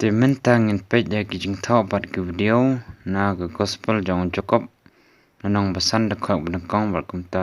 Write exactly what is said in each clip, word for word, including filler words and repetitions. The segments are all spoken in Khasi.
Te mynta ngin peit ïa ki jingthoh bad ki video na ka gospel jong u Jakob, lynnong ba san, dkhot ba nyngkong bad kumta.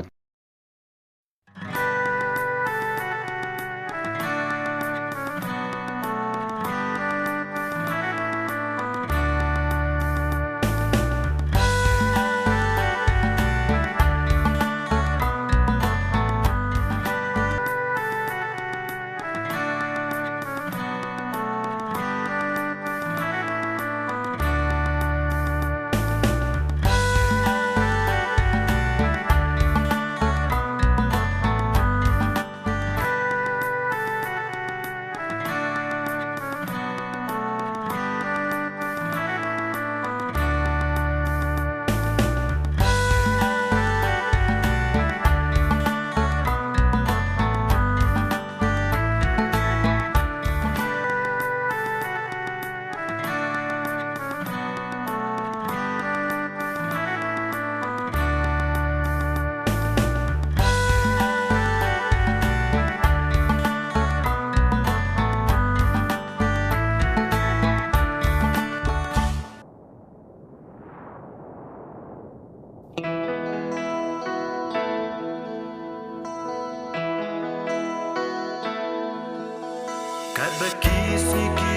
Katba ki sngi ki